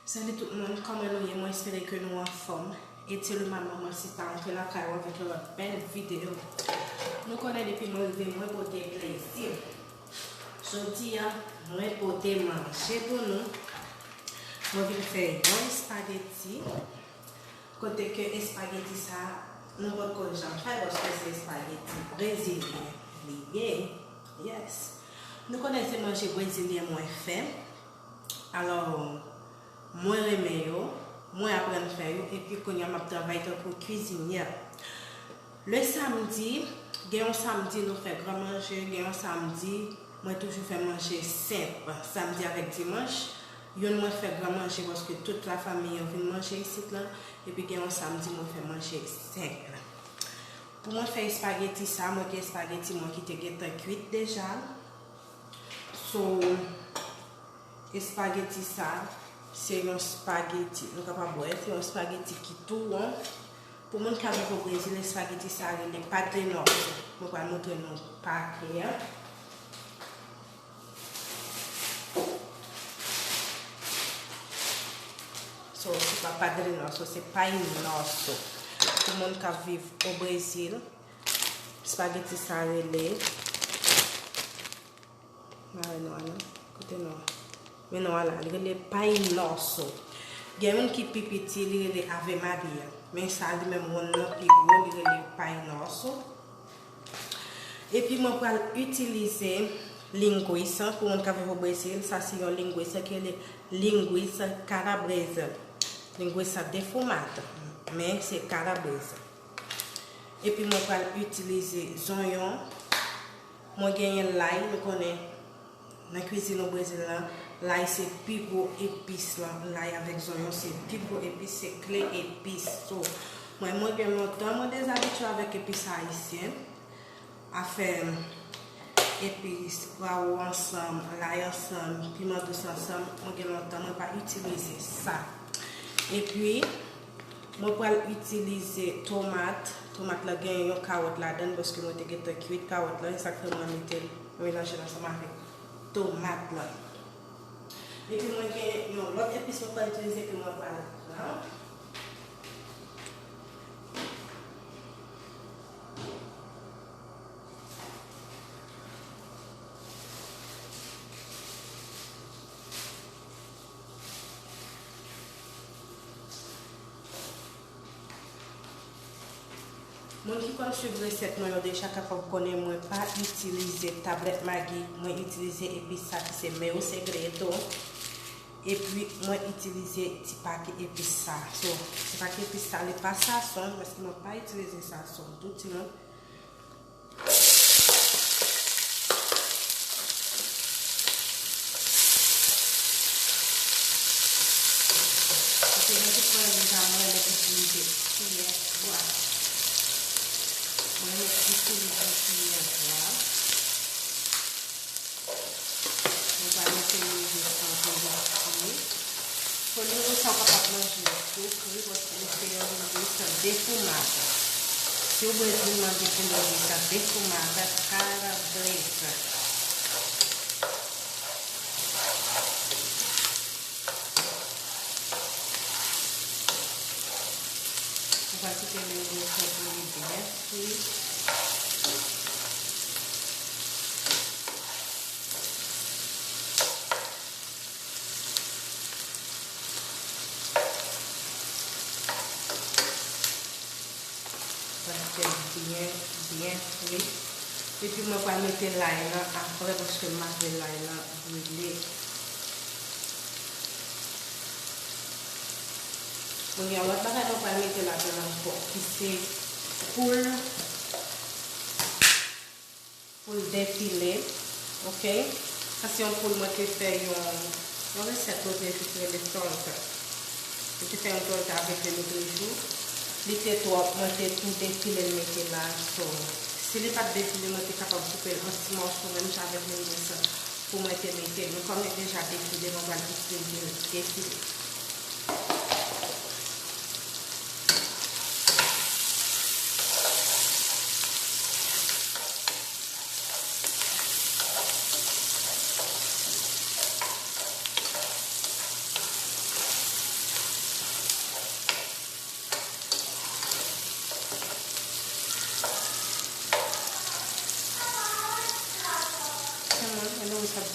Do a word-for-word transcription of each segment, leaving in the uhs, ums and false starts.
Salut tout moun, kòman nou ye? Mwen espere ke nou anfòm. Eti le manman mwen si ta antre lakay ou avèk yon lòt bèl videyo. Nou konnen depi mwen rive, mwen pote plezi. Jodi a, mwen pote manje pou nou. Mwen vin fè yon espageti. Kote ke espageti sa, nou potko janm fè paske se espageti brezilyen li ye. Yes. Nou konnen se manje brezilyen mwen fè. Alò, mwen renmen yo, mwen aprann fè yo, epi kounye a m ap travay tankou kwizinyè. Le samdi, gen yon samdi nou fè gran manje, gen yon samdi mwen toujou fè manje senp. Samdi avèk dimanch, youn mwen fè gran manje paske tout lafanmi an vin manje isit lan, epi gen yon samdi mwen fè manje senp. Pou mwen fè espageti sa, mwen gen espageti mwen ki te gentan kwit deja. So, espageti sa, se yon espageti, nou kapab wè, se yon espageti ki tou won. Pou moun k ap viv o Brezil, espageti sa rele Padre Nosso. Mwen pral montre nou pakè a. So, se pa Padre Nosso, se Pai Nosso. Pou moun k ap viv o Brezil, espageti sa rele. Mare nou a non. Kote nou a? Men nou a la, li rele Pai Nosso. Gen youn ki pi piti, li rele Ave Maria. Men sa li menm wonn nan pi gwo, li rele Pai Nosso. Epi mwen pral itilize linguiça, pou moun k ap viv o Brezil, sa se yon linguiça ki rele linguiça calabresa. Linguiça defumada, men se calabresa. Epi mwen pral itilize zonyon. Mwen genyen lay, nou konnen nan kwizin o Brezil lan, lay se pi gwo epis lan. Lay avèk zonyon se pi gwo epis, se kle epis. So, mwen, mwen gen lontan mwen dezabitye avèk epis ayisyen. Afè epis, pwawo ansanm, lay ansanm, piman dous ansanm, mwen gen lontan mwen pa itilize sa. Epi, mwen pral itilize tomat. Tomat la gen yon kawòt ladan l, paske mwen te gentan kwit kawòt la, e sa k fè mwen mete l, mwen melanje l ansanm avèk tomat la. Epi mwen gen yon lòt epis mwen pral itilize ke mwen pral pran. Moun ki konn swiv resèt mwen yo deja kapab konnen mwen pa itilize tablèt Maggi, mwen itilize epis sa ki se meu segredo. Epi mwen itilize ti pake epis sa. So, ti pake epis sa, li pa sason, paske mwen pa itilize sason tou, timoun. Ok, nan tout pwen deja mwen renmen itilize kiyè bwa. Mwen renmen itilize kiyè bwa. Nou pral mete leve san pou isi. Fo linguiça ou kapab manje l tou kri, paske li se yon linguiça defumada. Si w bezwen manje pou linguiça defumada, calabresa. Ou pral kite linguiça pou li byen fri. Pral fè l byen, byen fri. Epi mwen pral mete lay lan apre, paske m pa vle lay lan brile. Mwen gen yon lòt bagay mwen pral mete ladan l ankò, ki se poul. Poul defile, ok? Sa se yon poul mwen te fè yon, yon resèt mwen te fè ki rele torta. Mwen te fè yon torta avèk li lòt jou. Li te twòp, mwen te tou defile l mete la. So, si li pa t defile, mwen te kapab koupe l an ti mòso, menm jan avèk lengwis pou mwen te mete l. Men kòm li deja defile, mwen pral itilize l defile.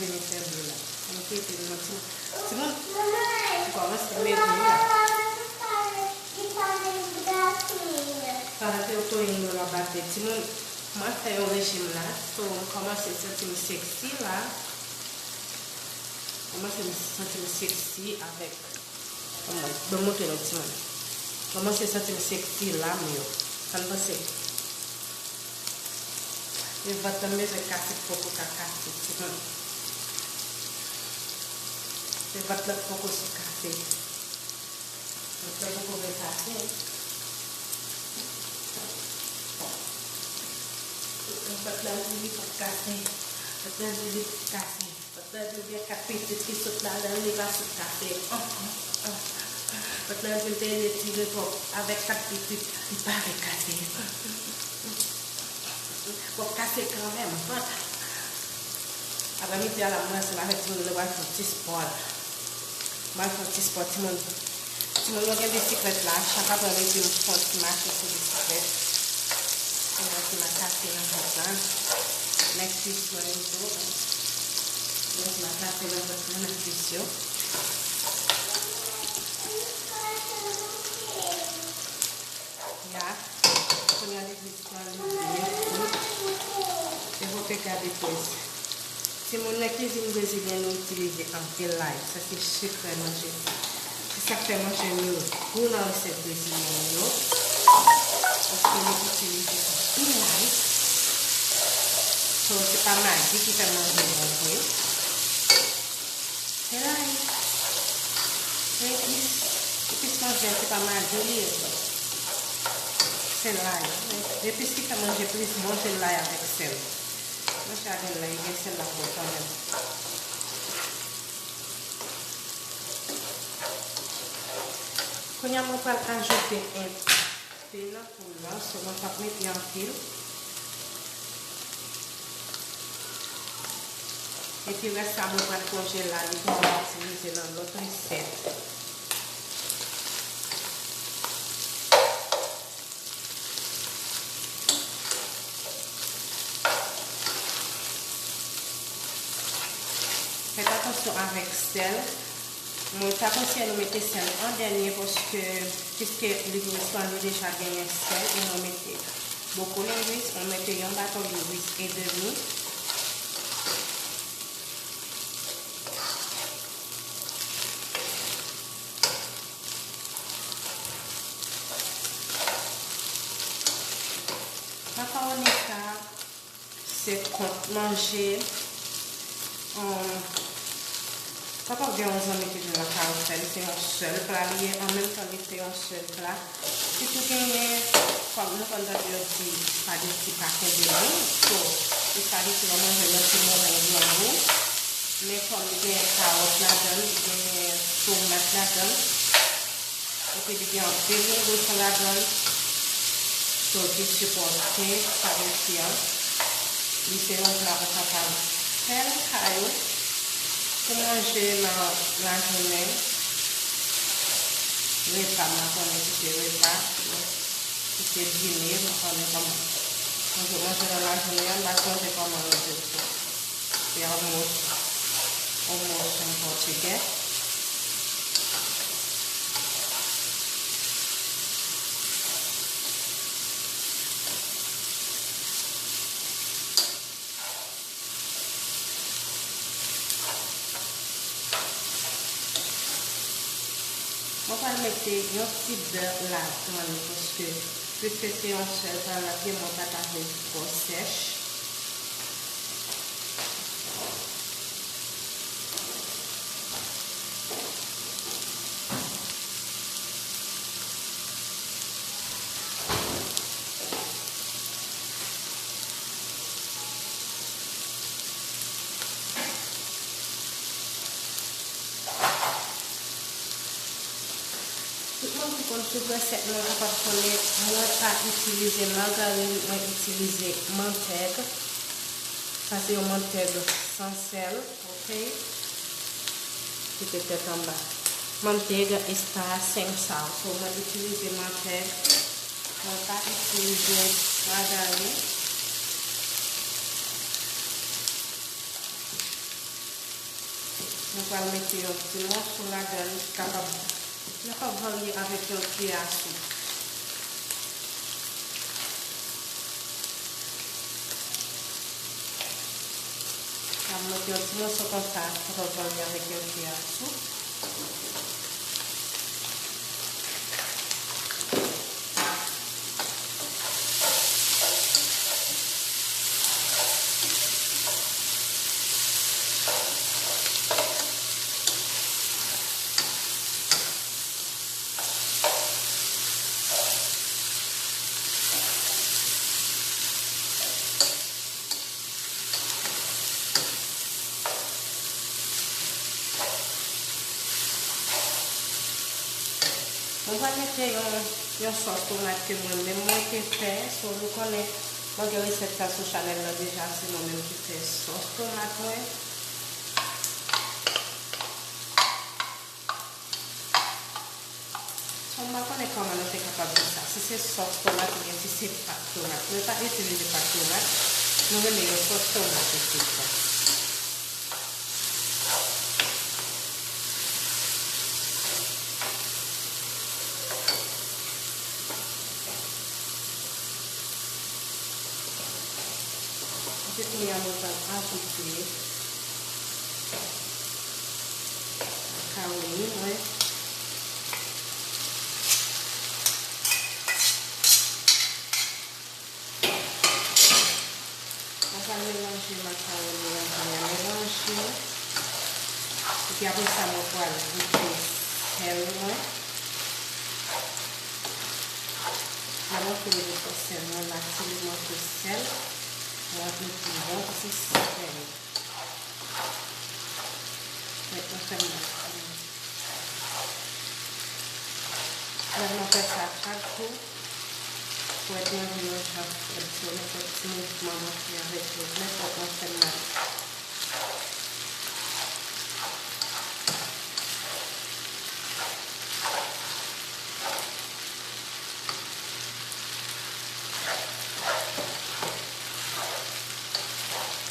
Mete dlo la. Mete dlo la. Timoun, timoun kòmanse mete dlo la. Pandan ke w toye dlo la bate, timoun, mwen fè yon rejim la, so m kòmanse santi m seksi la. Kòmanse santi m seksi avèk Ban m montre nou timoun. Kòmanse santi m seksi lam yo. Sa n panse? E vant lan m bezwen kase k poko ka kase timoun. E vant lan k poko sou kase. Vant lan poko vle kase. Vant lan di li p ap kase. Vant lan di li p ap kase. Pandan di w gen kat pitit ki sot ladan l, li pa sot kase. Pandan di l te retire kòb avèk kat pitit, li pa vle kase. W ap kase kanmenm. Aprè midi a la, mwen ansanm avèk timoun yo, nou pral fè yon ti spò la. Mwen fè yon ti spò, timoun. Timoun yo gen bisiklèt la, chak apre midi m fè yon ti mache sou bisiklèt. Mwen ti makase nan vant la. Nan kwis mwen yo tou. Mwen ti makase nan vant la, nan kwis yo. Ya. Kounye a legliz lan li byen fri. E pou te gade pwès. Timoun, nan kizin brezilyen, nou itilize anpil lay. Sa se sekrè manje. Se sa k fè manje nou gou nan resèt brezilyen yo. Paske nou itilize anpil lay. So, se pa magi ki fè manje bon vre. Se lay. Se epis. Epis manje a, se pa magi li ye. Se lay. Epis ki fè manje plis bon, se lay avèk sèl. Manje a gen lay, gen sèl ladan l kanmenm. Kounye a, mwen pral ajoute enpe nan poul la, so mwen p ap mete anpil. Epi rès sa mwen pral konjele la, li pou mwen itilize nan lòt resèt. Fèt atansyon avèk sèl. Mwen ta konseye nou mete sèl an dènye paske, piske legliz lan li deja genyen sèl, e mwen mete boko legliz, mwen mete yon baton legliz edemi. Makawoni sa, se kont manje, um, papa gen yon zanmi ki vin lakay ou fè, li se yon sèl pla li ye, an menm tan li se yon sèl pla. Sitou genyen, kòm nou konn tande yo di, espageti pa kenbe moun, so, espageti yo manje yon ti moman grangou, men kòm li genyen kawòt ladan l, li genyen tomat ladan l, epi li gen anpil lengous ladan l. So, ki sipòte espageti an. Li se yon pla ou kapab fè lakay ou pou manje nan lajounen. Repa, m pa konnen si se repa, si se dine, m pa konnen kòman. Manje, manje nan lajounen an, m pa sonje kòman yo di l. Se almoço, almoço en português. Mwen pral mete yon ti bè ladan li, paske piske se yon sèl pla, pye mwen pa ta vle twò sèch. Tout moun ki konn swiv resèt mwen kapab konnen mwen pa itilize margarin, mwen itilize mantèg. Sa se yon mantèg san sèl, ok? Kite tèt anba. Manteiga está sem sal. So, mwen itilize mantèg. Mwen pa itilize margarin. Nou pral mete yon ti mòso ladan l ki kapab, li kapab varye avèk yon kiyè a soup. Sa mwen te yon ti mòso konsa, sa va vann li avèk yon kiyè a soup. Mwen pral mete yon, yon sòs tomat ke mwen menm mwen te fè. So, nou konnen mwen gen resèt sa sou chanèl la deja, se mwen menm ki fè sòs tomat mwen. So, m pa konnen kòman nou te kapab di sa, si se sòs tomat oubyen si se pat tomat. Mwen pa itilize pat tomat, nou rele yo sòs tomat isit la. Epi kounye a mwen pral ajoute makawoni mwen. Mwen pral melanje makawoni an byen melanje. Epi apre sa, mwen pral goute sèl mwen. Mwen manke mete twòp sèl, mwen la ti li manke sèl. Mwen mete yon ti sèl. Mwen fè m la. Mwen fè sa chak jou. Pou wè manje yo jan fèt, so, mwen fè ti mouvman manje avèk yo, mwen fè, mwen fè mal.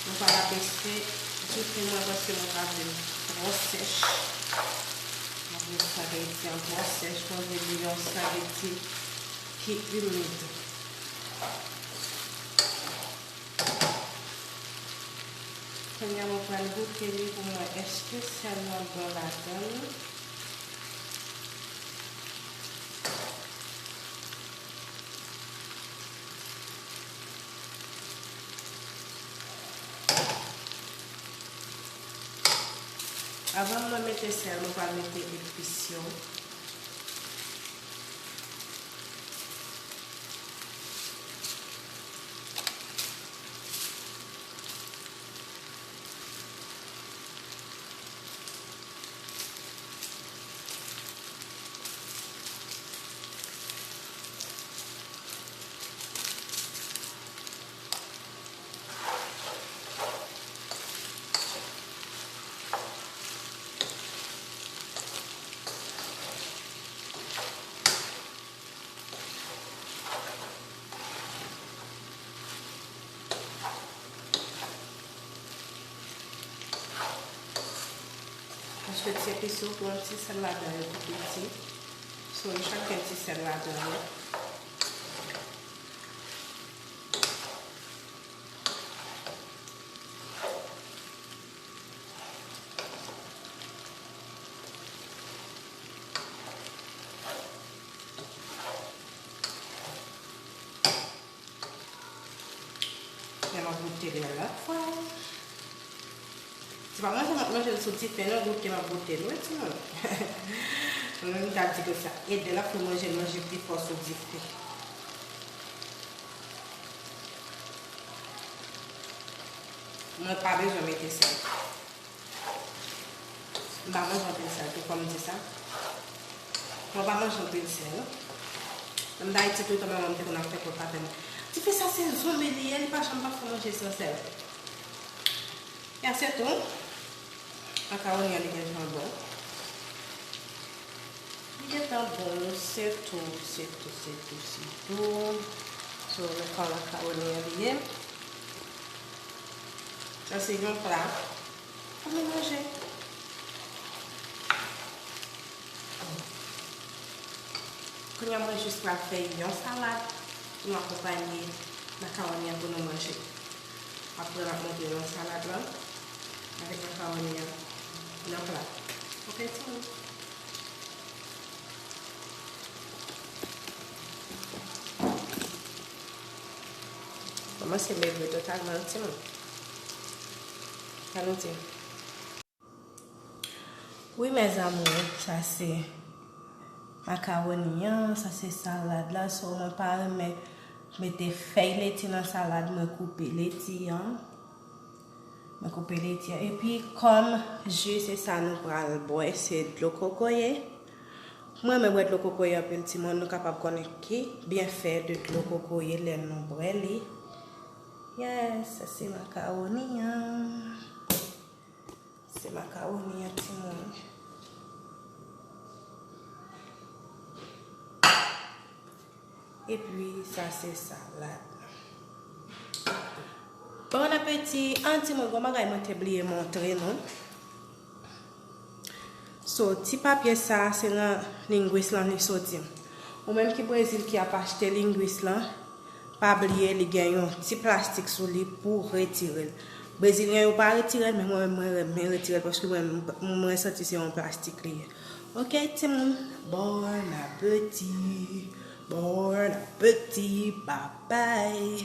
Mwen pa la pese dife mwen paske mwen pa vle l twò sèch. Mwen vle spaghetti an twò sèch, mwen vle li yon spaghetti ki imid. Kounye a mwen pral goute li pou m wè èske sèl lan bon ladan l. Avan mwen mete sèl, mwen pral mete epis yo. Paske ti epis yo pran ti sèl ladan yo tou piti. So, yo chak gen ti sèl ladan yo. Men m ap goute l yon lòt fwa. Se pa manje m ap manje l sou dife non, goute m ap goute l wi timoun. Mwen menm m ta di konsa, ede l ap fè manje l manje pi fò sou dife. Mwen pa bezwen mete sèl. M pa manje anpil sèl tou, fò m di sa. Mwen pa manje anpil sèl. Lè m t Ayiti toutan, manman m te konn ap fè pòt avè m. Dife sa se zonbi li ye, li pa janm pa fè manje san sèl. Ya se tou. Makawoni an li gentan bon. Li gentan bon, se tou, se tou, se tou, se tou. So, men kòman makawoni an li ye. Sa se yon pla. Ann manje. Kounye a mwen jis pral fè yon salad pou nou akonpanye makawoni an pou nou manje. Apre m ap montre nou salad lan avèk makawoni an nan pla. Ok, timoun? Kòmanse leve totalman, timoun. Sa nou di? Wi, mes amours, sa se makawoni an, sa se salad la. So, mwen pa renmen mete fèy leti nan salad, mwen koupe leti an. Mwen koupe leti an. Epi, kòm ji, se sa nou pral bwè, se dlo kokoye. Mwen renmen bwè dlo kokoye anpil, timoun, nou kapab konnen ki byenfè de dlo kokoye lè nou bwè li. Yes, sa se makawoni an. Se makawoni an, timoun. Epi, sa se salad. Bon apeti. An, timoun, gon bagay mwen te bliye montre nou. So, ti papye sa, se nan lengwis lan li soti. Ou menm ki Brezil ki ap achte lengwis lan, pa bliye li gen yon ti plastik sou li pou retire l. Brezilyen yo pa retire l, men mwen menm mwen renmen retire l paske mwen, mwen santi se yon plastik li ye. Ok, timoun, bon apeti. Bon apeti. Babay.